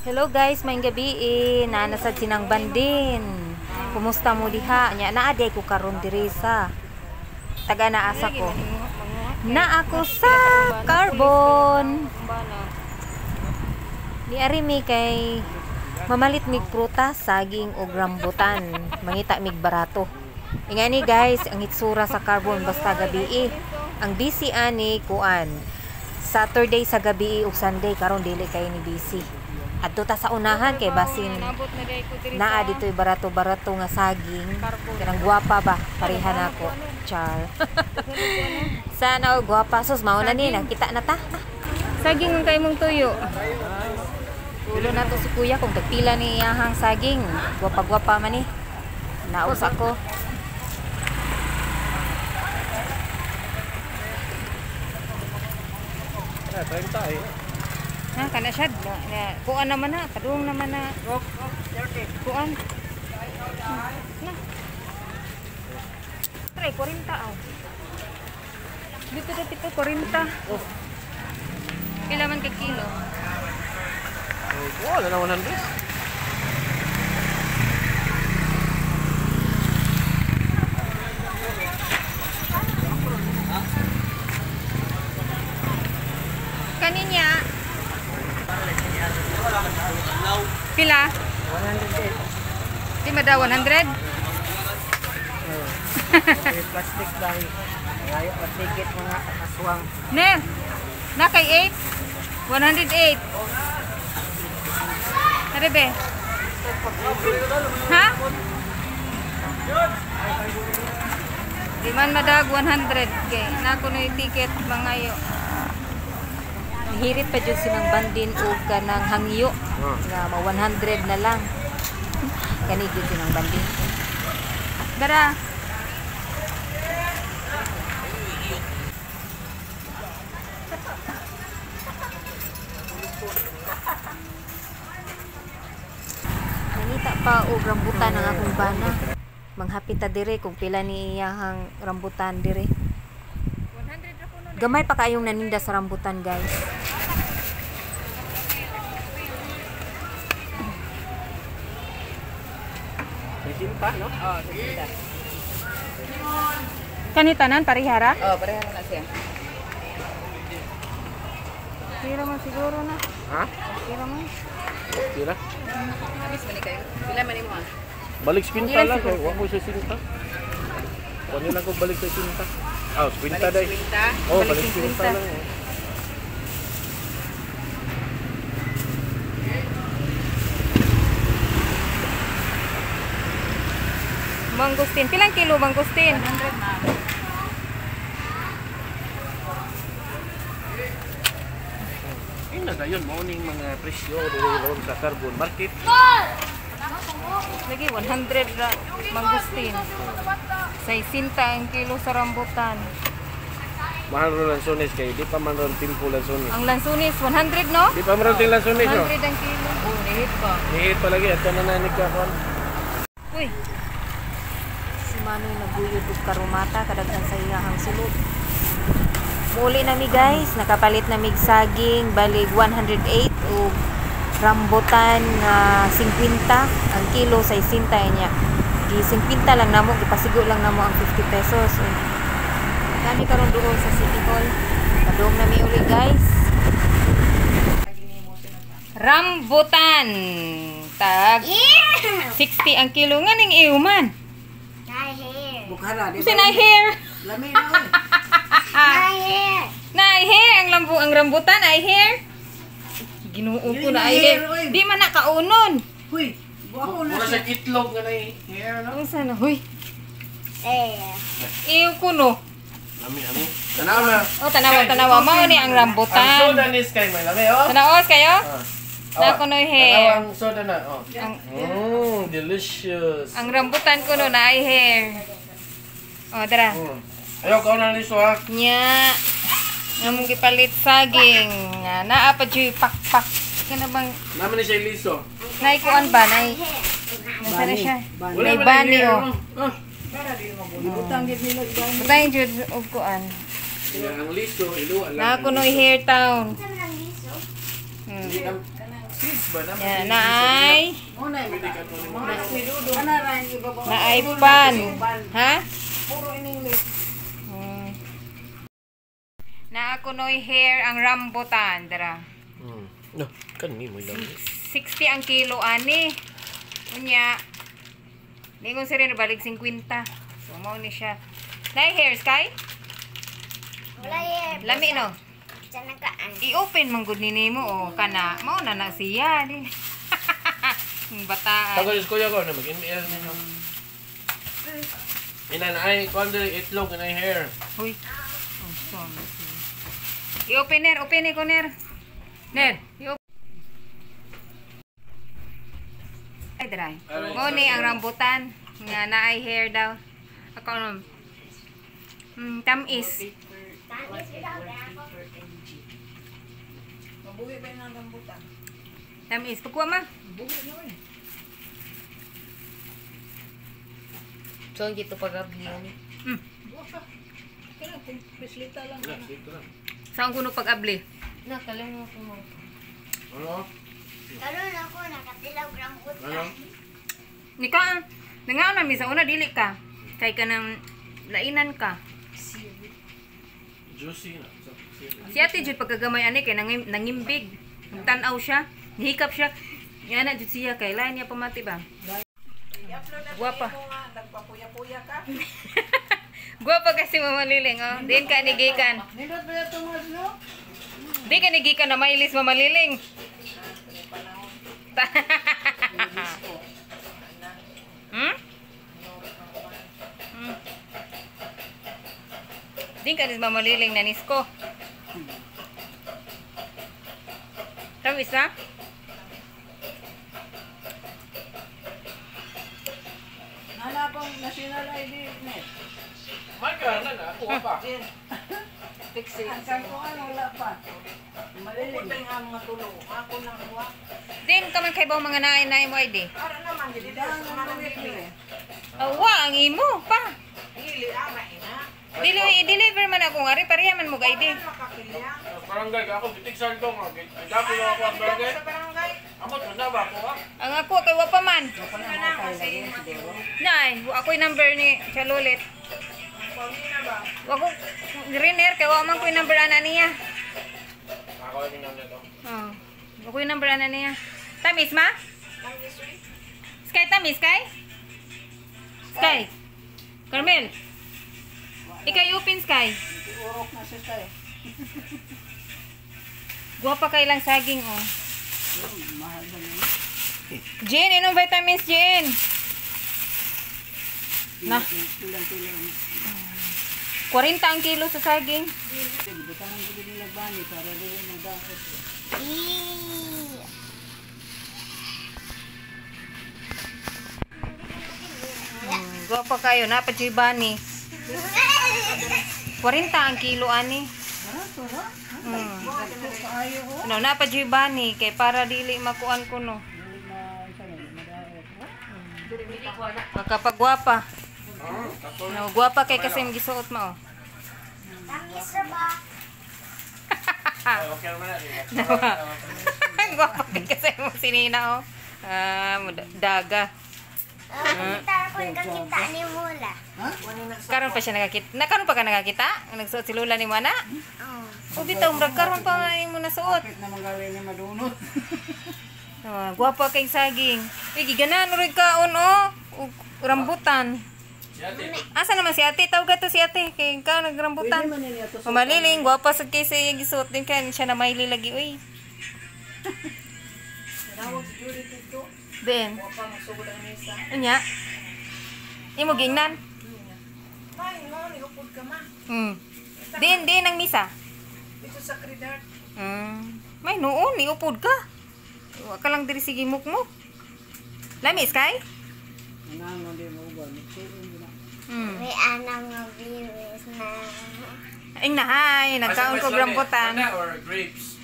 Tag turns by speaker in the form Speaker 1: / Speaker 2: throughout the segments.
Speaker 1: Hello guys, maayong gabi eh. Naa na sad sinang bandin. Kumusta mo diha? Nya naa di ko karon diri sa taga na asa ko. Na ako sa Carbon. Ni ari mi kay mamalit mig prutas, saging ug rambutan. Mangita mig barato. Ingani guys, ang itsura sa Carbon basta gabi eh. Ang busy ani kuan. Saturday sa gabi ug Sunday karon dili kay ni busy. Adto ta sa unahan kay basin naa dito'y barato-barato nga saging. Kanang gwapa ba? Pareha nako. Char. Sana og gwapa sus mao na ni nakita na ta.
Speaker 2: Saging ang kay mong tuyo.
Speaker 1: Tulo na to si kuya kung tagpila ni iyahang saging. Gwapa-gwapa man ni. Nausa ko.
Speaker 3: Eh, 30 eh.
Speaker 2: Ha, kana siya. Na, kuan naman na, kadung naman na. Kuan. Na. Try 40 aw. Dito dito 40.
Speaker 3: Oh.
Speaker 2: Pila man ka kilo?
Speaker 3: Oh, wala na 100.
Speaker 2: Kaninya. Pila? 108. Di mada 100?
Speaker 4: Okay, plastic dahil. Ngayon, matigit mga aswang.
Speaker 2: Ne. Na kay 8. 108. Tara be. Ha? Di man madag 100 kay na kuno ticket mangayo.
Speaker 1: Hirit pa jud sinang bandin og kanang hangyo nga ma 100 na lang. Kani gyud sinang bandin.
Speaker 2: Dara.
Speaker 1: Nangita pa og rambutan ang akong bana. Manghapit ta dire kung pila ni iyahang rambutan dire. Gamay pa kayong naninda sa rambutan guys.
Speaker 3: 60, no?
Speaker 4: Oo, 60.
Speaker 2: Kani tanan parehara?
Speaker 4: Oo, parehara na siya.
Speaker 2: Pira man siguro na.
Speaker 3: Ha?
Speaker 2: Pira man.
Speaker 3: Pira?
Speaker 4: Habis man ni kayo. Pila man nimo ah?
Speaker 3: Balik 50 lang kay wa ko sa 50. Kuan lang ko balik sa 50. Ah, 50 day.
Speaker 4: 50.
Speaker 3: Oh,
Speaker 2: Balik
Speaker 3: balik 50
Speaker 2: 50
Speaker 3: lang. Oh.
Speaker 2: Mangustin. Pilang kilo mangustin?
Speaker 4: 100 ma'am.
Speaker 3: Ina dayon mao ning mga presyo diri ron sa Carbon Market.
Speaker 2: Lagi 100 ra mangustin. 60 ang kilo sa rambutan.
Speaker 3: Mahal ron lansones kay di pa man ron timpo lansones.
Speaker 2: Ang lansunis 100 no?
Speaker 3: Di pa man ron ting lansones no.
Speaker 2: 100 ang kilo. Oh, nihit pa.
Speaker 3: Nihit pa lagi ato na ni ka kon.
Speaker 2: Uy,
Speaker 1: Si Manoy naguyod og karumata kadaghan sa iyahang sulod. Muli na mi guys, nakapalit na mig saging balig 108 og rambutan nga 50 ang kilo 60 niya. Gi 50 lang namo, gipasigo lang namo ang 50 pesos. Kami karon doon sa City Hall. Padung na mi uli guys.
Speaker 2: Rambutan. Tag 60 ang kilo nga ning iyo man.
Speaker 4: Bukhara, di
Speaker 2: Usa na hair.
Speaker 4: Lami na oy.
Speaker 2: Na hair ang lambu ang rambutan ay hair. Ginoo ko na ay hair. Di man na kaunon.
Speaker 4: Huy, buako na
Speaker 3: Mura
Speaker 4: siya.
Speaker 3: sa itlog nga nay hair no.
Speaker 2: Unsa na huy? Iyo kuno.
Speaker 3: Lami ani. Tanaw na.
Speaker 2: Oh, tanawa tanawa mao ni ang
Speaker 3: Ang
Speaker 2: rambutan.
Speaker 3: soda ni kay may lami oh.
Speaker 2: Tanaos kayo?
Speaker 3: Ah.
Speaker 2: Na kunoy hair.
Speaker 3: Tanaw ang soda na oh.
Speaker 2: Ang
Speaker 3: Delicious.
Speaker 2: ang rambutan kuno na ay hair. Oh, dara.
Speaker 3: Ayaw ka na liso ha.
Speaker 2: Nya. Nga mong gipalit saging. Nga naa pa juy pakpak. Kana bang
Speaker 3: Naman ni siya liso.
Speaker 2: naikuan ba nay? Nasa na siya? May bani oh.
Speaker 3: Ah.
Speaker 4: Ibutang gid nila bani.
Speaker 2: Butang jud og kuan.
Speaker 3: Ang liso iluwa lang.
Speaker 2: Na kunoy hair town.
Speaker 3: Hindi na Seeds ba na?
Speaker 2: Yan, naay.
Speaker 3: Pwede ka to ni mo.
Speaker 2: Naay pan. Ha?
Speaker 4: Puro in English.
Speaker 2: Na ako noy hair ang rambutan. Dara.
Speaker 3: No, kani mo lang.
Speaker 2: 60 ang kilo ani. Unya. Ningon si Reno balik 50. So mao ni siya. Naay hair Sky?
Speaker 5: Wala eh.
Speaker 2: Lami no.
Speaker 5: Sa nakaan.
Speaker 2: I-open man gud ni nimo o kana. Mao na na siya di. Ang bataan.
Speaker 3: Tagal kuya ko na mag-ML ninyo. Ina na ay kuan diri itlog na hair.
Speaker 2: Uy. Oh, sorry. I-open ner, open ni ko ner. Ner, i-open. Ay, dry. Mo ni ang rambutan nga naay hair daw. Ako ano. Tamis.
Speaker 5: Tamis daw.
Speaker 4: Mabuhi ba yung rambutan?
Speaker 2: Tamis. Pagkuha ma.
Speaker 4: Buhi na eh.
Speaker 1: So, ang gito pag-abli.
Speaker 4: Buha. Kaya kung pislita lang.
Speaker 3: Na, dito lang.
Speaker 2: Saan kuno pag-abli?
Speaker 1: Nakalimot mo.
Speaker 3: Ano?
Speaker 5: Karon ako nakatilaw rambutan.
Speaker 3: Ano?
Speaker 2: Nika, nangaon na mi sa una dili ka. Kay ka nang lainan ka.
Speaker 3: Juicy na.
Speaker 2: Si Ate Jude pagkagamay ani kay nangimbig. Nagtan-aw siya, nihikap siya. Yan na jud siya kay lain niya pamati ba. Guwapa.
Speaker 4: Nagpapuya-puya ka.
Speaker 2: Guwapa kasi Mama Liling, oh. Diin ka ni gikan.
Speaker 4: Nindot ba ito mga sino?
Speaker 2: Di ka ni gikan na mailis Mama Liling. Di ka ni Mama Liling na nisko. Tamis na?
Speaker 4: Nala pang national ID net.
Speaker 3: Maka na na ako pa.
Speaker 4: Tiksi. Ang kangkuan wala pa. Malilim. Ang mga tulo. Ako nang kuha.
Speaker 2: Din ka man kay baw mga naay-naay mo ID.
Speaker 4: Para naman dili sa mga dili.
Speaker 2: Awa ang imo pa.
Speaker 4: Dili ara ina.
Speaker 2: Dili i-deliver man ako ngari pareha man mo ID.
Speaker 4: Makakilya.
Speaker 3: Barangay ka ako gitigsan ko nga. Gidako na ako ang barangay.
Speaker 4: Sa barangay.
Speaker 3: Amo na ba ako ha?
Speaker 2: Ang ako kay wa pa man. Nay, ako'y number ni Chalulit. Wa ko Riner kay wa man ko'y number ana niya.
Speaker 3: Ako ni nga nito.
Speaker 2: Oh. Wa ko'y number ana niya. Tamis ma? Sky tamis kay? Sky. Carmel. Ikay open Sky.
Speaker 4: Urok na siya tayo.
Speaker 2: Guwapa kay lang saging oh.
Speaker 4: Mahal ba yun?
Speaker 2: Jane, inom vitamins Jane. Na.
Speaker 4: Tulang-tulang.
Speaker 2: 40 ang kilo sa saging.
Speaker 4: Butangan ko din nila bani para dili magdaot.
Speaker 2: Guwapa kayo, napa bani. 40 ang kilo ani.
Speaker 4: Barato ra. Kaayo
Speaker 2: No, napa bani kay para dili makuan ko no. Makapagwapa. No, gwapa kay kasi yung gisuot mo. Oh.
Speaker 5: Tamis ra ba?
Speaker 3: Okay naman na.
Speaker 2: Gwapa kay kasi mo sinina oh. Ah, daga.
Speaker 5: Kita ko kakita ni Mula.
Speaker 2: Karon pa siya nakakita. Na karon pa ka nakakita? Nagsuot si Lola ni mo ana?
Speaker 5: Oh.
Speaker 2: O bitaw murag karon pa nga mo nasuot.
Speaker 4: Bakit naman gawin niya madunot?
Speaker 2: Ah, gwapa kay saging. Uy, giganahan rin kaon oh. Og rambutan. Asa naman si ate? Tawag to si ate. Kay ka nagrambutan. Mamaliling, gwapa sad kay sa iya gisuot din kay siya na maili lagi uy. Ben. Unya. Imo gingnan.
Speaker 4: May mo ni upod ka ma.
Speaker 2: Din din ang misa.
Speaker 4: Dito sa Credart.
Speaker 2: May noon niupod ka. Wa ka lang diri sige mukmuk. Lami Sky?
Speaker 4: Ano di mo ba? Nagsuon na.
Speaker 5: May anang nga viewers na.
Speaker 2: Ing nahay, nagkaon ko rambutan.
Speaker 3: Or grapes.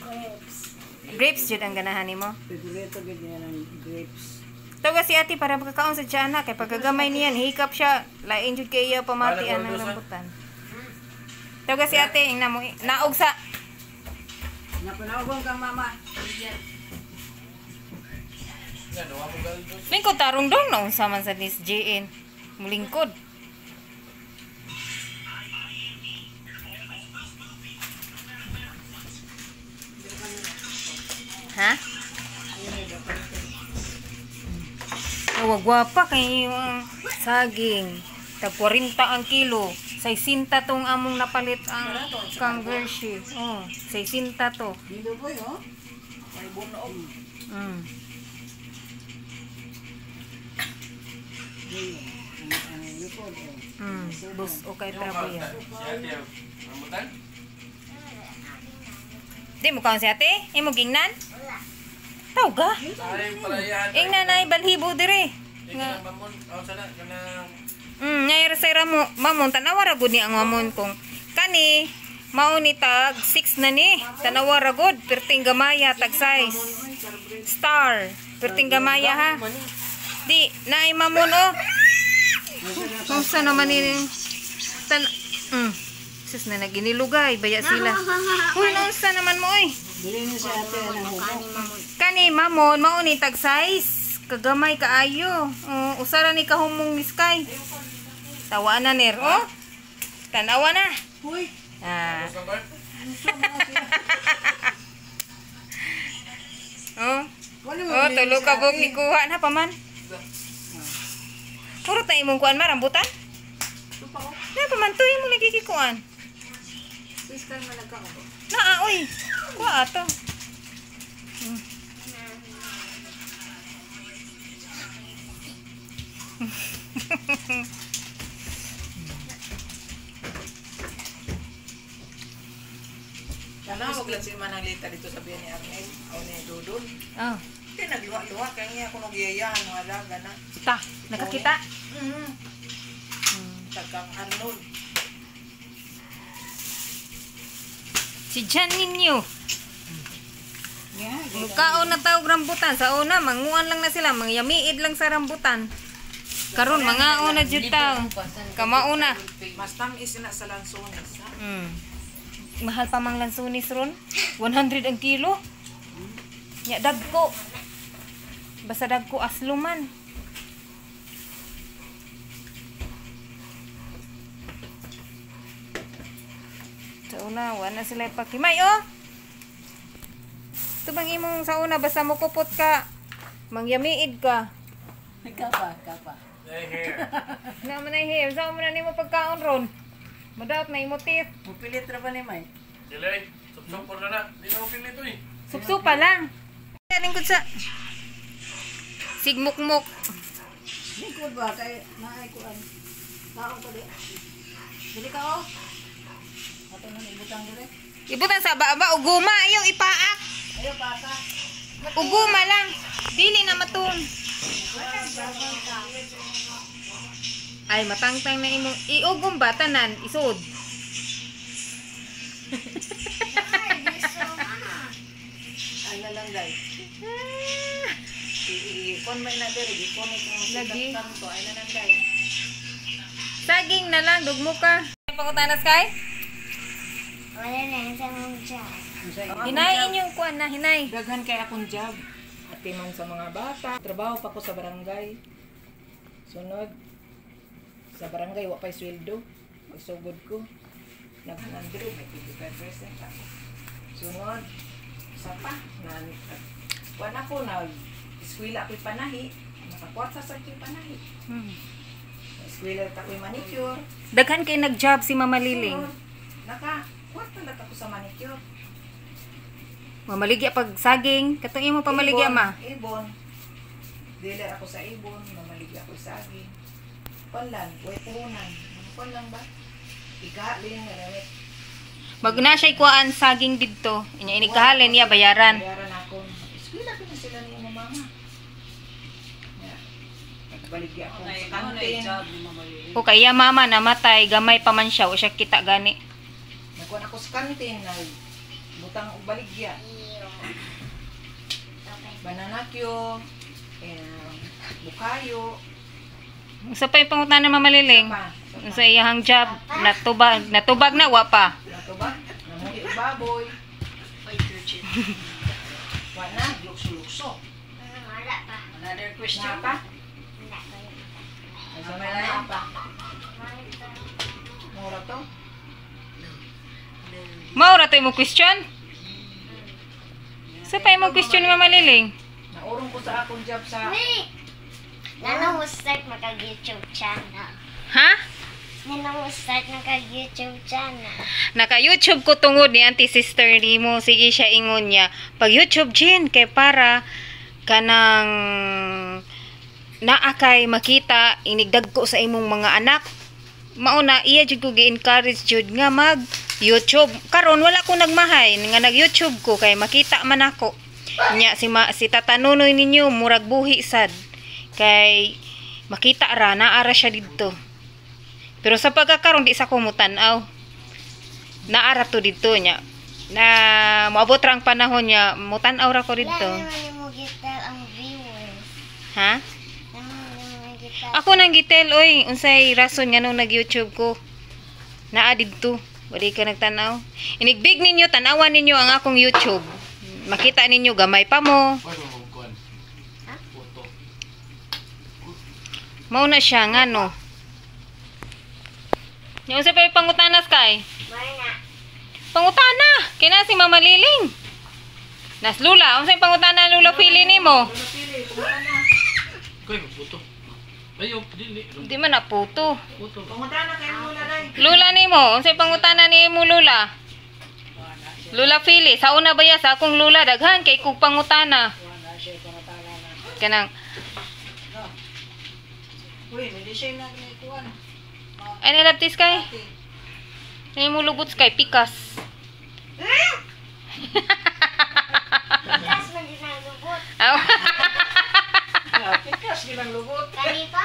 Speaker 5: Grapes.
Speaker 2: Grapes jud ang ganahan nimo.
Speaker 4: Favorito gid niya ng grapes.
Speaker 2: Tawa si ate para makakaon sa tiyan na kay pagkagamay niyan hikap siya lain jud kay iya pamati
Speaker 3: Alam mo,
Speaker 2: ang
Speaker 3: Dusan?
Speaker 2: rambutan. Tawa si ate ing namo naog sa
Speaker 4: Napanawag kang mama.
Speaker 2: Lingkod tarong dong na unsa man sa nis JN. Mulingkod. Ha? Awa gwapa kay yung saging. Tag 40 ang kilo. 60 tong among napalit ang kang Hershey. Oh, 60 to.
Speaker 4: Dilo boy, oh. May bunog.
Speaker 2: Bus okay trabo yan. Di mo kaon si ate? Imo gingnan? Tawga. Ingnan ay balhibo dire. Nga. Ngay ra mo mamon tanawa ra gud ni ang mamon kung kani mao ni tag 6 na ni. Tanawa ra gud perting gamaya tag size. Star perting gamaya ha. Di naay mamon oh. Unsa naman ni tan sus na naginilugay baya sila. Uy, unsa naman mo oy?
Speaker 4: Dili ni si ate ang humo.
Speaker 2: Kani mamon mao ni tag size kagamay kaayo. Oh, usara ni kahumong ni Sky. Tawa na ner, oh. Tanawa na.
Speaker 4: Uy.
Speaker 2: Ah. Oh. Oh, tulo ka bug ni kuha na pa man. Puro ta imong kuan ma rambutan. Na pa man to imong nagkikikuan. Naa oy. Kuha ato.
Speaker 4: Sana wag lang si Manang Lita dito sa biyan ni Arnel o ni Dudol.
Speaker 2: Oh.
Speaker 4: Kaya nagluha-luha kaya niya ako nagyayahan mga daga na.
Speaker 2: Ta, nakakita?
Speaker 4: Tagang Arnold.
Speaker 2: Si Jan ninyo. Mukaon na tawag rambutan. Sa una, manguan lang na sila. Mangyamiid lang sa rambutan. Karon mangaon na jud taw. Kamauna.
Speaker 4: Mas tamis na sa lansones. Ha?
Speaker 2: Mahal pa mang lansones ron. 100 ang kilo. Nya dagko. Basta dagko asluman. Sa una, wala sila ipakimay, oh! Ito bang imong sa una, basta mo kupot ka, mangyamiid ka.
Speaker 4: Kapa, kapa.
Speaker 2: Na man ay hair. Saan mo na nimo pagkaon ron? Madaot na imo teeth.
Speaker 4: Mupilit ra ba ni May?
Speaker 3: Dili, supsup na na. Di na mo pilit oy.
Speaker 2: Supsupa lang. Lingkod sa sigmukmuk.
Speaker 4: Lingkod ba kay naay kuan. Taon ko di. Dili ka oh. Ato nang ibutang dire.
Speaker 2: Ibutang sa baba uguma ayaw ipaak.
Speaker 4: Ayaw paka.
Speaker 2: Uguma lang. Dili na matun. Ay matangtang na imong iugom ba tanan isod.
Speaker 4: Ay na lang day. I-kon may na dire, i-connect mo
Speaker 2: Lagi.
Speaker 4: to ay na lang day.
Speaker 2: Saging na lang dugmo ka. Pangutana Sky?
Speaker 5: Wala na yung sa mong job.
Speaker 2: Hinay inyong kuan na hinay.
Speaker 4: Daghan kay akong job. Ati man sa mga bata, trabaho pa ko sa barangay. Sunod sa barangay wa pay sweldo. Pagsugod ko nag 100 may 55% ako. Sunod sa pa na kuan ako na eskwela ako'y panahi, nakakwarta sa ako'y panahi. Eskwela ta ako'y manicure.
Speaker 2: Daghan kay nag-job si Mama Liling.
Speaker 4: Sunod, naka kwarta na ako sa manicure.
Speaker 2: Mamaligya pag saging, katong imo pamaligya ma.
Speaker 4: Ibon. Dealer ako sa ibon, mamaligya ako sa saging. Panlan, way puhunan. Ano lang ba? Ikahalin nga namit.
Speaker 2: Mag na siya kuan saging didto. Inya ini kahalin niya bayaran.
Speaker 4: Bayaran ako. Eskwela ko na sila ni imo mama. Ya. Nagbaligya ako sa kantin.
Speaker 2: O kaya mama namatay, gamay pa man siya, o siya kita gani.
Speaker 4: Nagkuan ako sa kantin, nag butang og baligya. Banana Q, bukayo.
Speaker 2: Usa pa yung pangutana Mama Liling.
Speaker 4: Pa,
Speaker 2: Sa iyahang job, natubag na wa pa.
Speaker 4: Natubag, namuhi og baboy. Wa Lukso-lukso.
Speaker 5: Wala pa.
Speaker 4: Another question
Speaker 6: pa?
Speaker 5: Wala pa yun.
Speaker 4: Asa may lain? Mura to?
Speaker 2: Mao ra to imong question? Sa pa imong question ni Mama Liling?
Speaker 4: Naurong ko sa akong job sa
Speaker 5: Wait! Nana mo start maka-YouTube channel.
Speaker 2: Ha?
Speaker 5: Nana mo start maka-YouTube channel.
Speaker 2: Naka-YouTube ko tungod ni auntie sister nimo. Sige siya ingon niya. Pag YouTube Jin kay para kanang naa kay makita inigdagko sa imong mga anak. Mauna iya jud ko gi-encourage jud nga mag YouTube. Karon wala ko nagmahay nga nag-YouTube ko kay makita man ako. Nya si si Tata Nonoy ninyo murag buhi sad kay makita ra naa ra siya didto. Pero sa pagkakaron di sa ko mutan-aw. Naara to didto nya. Na moabot ra ang panahon niya mutan-aw ra ko
Speaker 5: Wala
Speaker 2: didto.
Speaker 5: naman mo gital ang viewers.
Speaker 2: Ha?
Speaker 5: Wala naman mo gital.
Speaker 2: Ako nang gitel oy, unsay rason nga nung nag-YouTube ko. Naa didto. Wali ka nagtanaw. Inigbig ninyo, tanawan ninyo ang akong YouTube. Makita ninyo gamay pa mo. Mao na siya nga no. Nya unsa pa pangutanas kay?
Speaker 5: Marna.
Speaker 2: Pangutana! Kina si Mama Liling. Nas Lula, unsay pangutana Lula Pili nimo?
Speaker 3: Koy, puto. Ayo, dili.
Speaker 2: Di man na puto.
Speaker 3: Puto.
Speaker 4: Pumunta na kayo muna day.
Speaker 2: Lula nimo, unsay pangutana nimo Lula? Lula Pili, sa una ba ya sa akong Lula daghan kay kog pangutana.
Speaker 4: Wala siya pangutana na.
Speaker 2: Kanang
Speaker 4: No. Uy, hindi siya na ikuan.
Speaker 2: ay nilabtis kay. Ay mo lubot kay pikas.
Speaker 5: Pikas man din ang lubot.
Speaker 2: Aw.
Speaker 4: Pikas gilang lubot.
Speaker 5: Kani pa?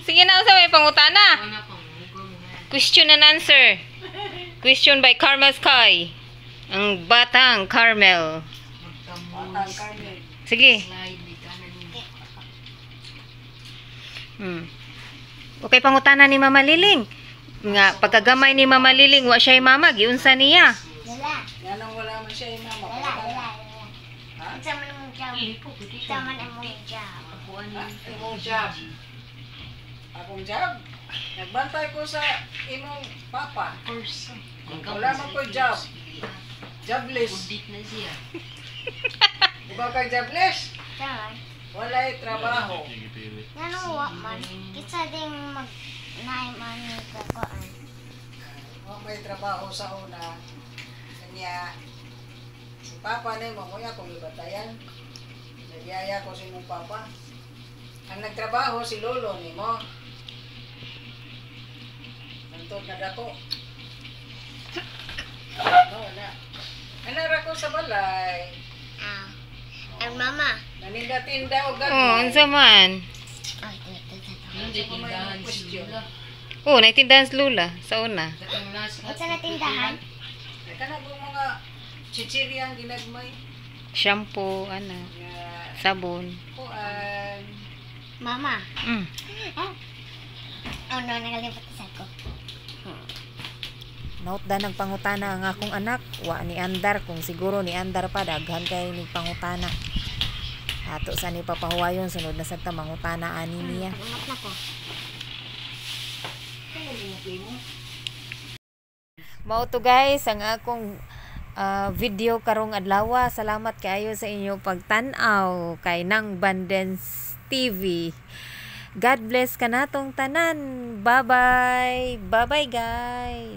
Speaker 2: Sige na unsa may pangutana? Question and answer. Question by Carmel Sky. Ang batang Carmel.
Speaker 4: Batang Carmel.
Speaker 2: Sige. Okay, pangutana ni Mama Liling. Nga, pagkagamay ni Mama Liling, wa siya'y mama, giunsa niya.
Speaker 5: Wala.
Speaker 4: Nganong wala man siya yung mama.
Speaker 5: Wala, wala, wala. Unsa man imong job? Unsa man imong job?
Speaker 4: Imong job. Akong job. Nagbantay ko sa imong papa. Wala man ko job. Jobless. Diba kay jobless?
Speaker 5: Tama.
Speaker 4: Walay trabaho.
Speaker 5: Nganong wa man? Kinsa ding mag naay man ni kakuan?
Speaker 4: Wa may trabaho sa una. Kanya, si papa na mo, kuya, kung ibatayan. Nagyaya ko si imong papa. Ang nagtrabaho, si lolo ni mo. Nantod na dako. No, wala. Anara ko sa balay.
Speaker 5: Ah. Ang mama.
Speaker 4: Naninda-tinda og
Speaker 2: Oh,
Speaker 4: gagmay.
Speaker 2: unsa man?
Speaker 5: Ay, ito, ito, ito.
Speaker 4: Question.
Speaker 2: Oh, naitindahan si Lula sa una.
Speaker 5: Unsa na tindahan?
Speaker 4: Kana kung mga chichiryang ginagmay.
Speaker 2: Shampoo, ana,
Speaker 4: Nga
Speaker 2: sabon.
Speaker 4: kuan.
Speaker 5: Mama.
Speaker 2: Mm.
Speaker 5: Oh no, nakalimutan sa ko.
Speaker 1: Nautda nagpangutana ang akong anak, wa ni andar kung siguro ni andar pa daghan kay ni pangutana. Ato sa ni papahuwayon sunod na sad ta mangutana ani niya.
Speaker 5: Pagungat na ko.
Speaker 1: Mao to guys ang akong video karong adlaw. Salamat kaayo sa inyong pagtan-aw kay Nang Bandens TV. God bless kanatong tanan. Bye-bye. Bye-bye guys.